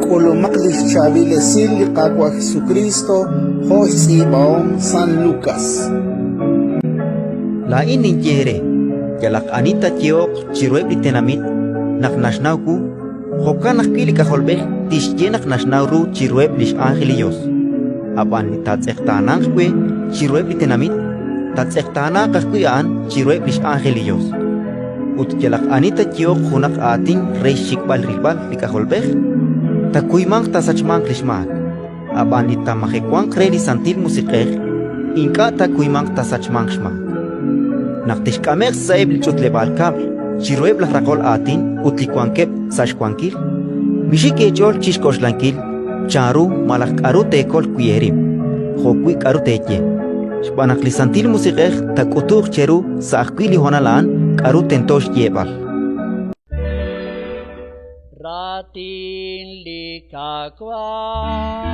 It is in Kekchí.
K'ulumaq li xchaab'il esil li Qaawa' Jesukriist jo' xtz'iib'ahom San Lukas. Laa'in ninye eere: yalaq ani taayehoq chiruheb' li tenamit naq naxnaw wu, jo'kan ajwi' li K'ajolb'ej tixye naq naxnaw ru chiruheb' li x'ánjel li Yos. Ab'an li taatz'eqtaananq we chiruheb' li tenamit, taatz'eqtaanaaq ajwi' a'an chiruheb' li x'ánjel li Yos. Ut yalaq ani taayehoq junaq aatin re xxik'b'al rilb'al li K'ajolb'ej, taakuymanq taasachmanq li xmaak; ab'an li taamajewanq re li Santil Musiq'ej, ink'a' taakuymanq taasachmanq xmaak. Naq texk'ame'q sa'eb' li ch'utleb'aal kab'l chiruheb' laj raqol aatin ut li wankeb' sa' xwankil, mixik eech'ool chi xk'oxlankil chanru malaj k'aru teekol wi' eerib', jo'wi' k'aru teeye. Xb'aan naq li Santil Musiq'ej taak'utuq cheru sa' ajwi' li honal a'an k'aru tento xyeeb'al. Raatin li Qaawa'.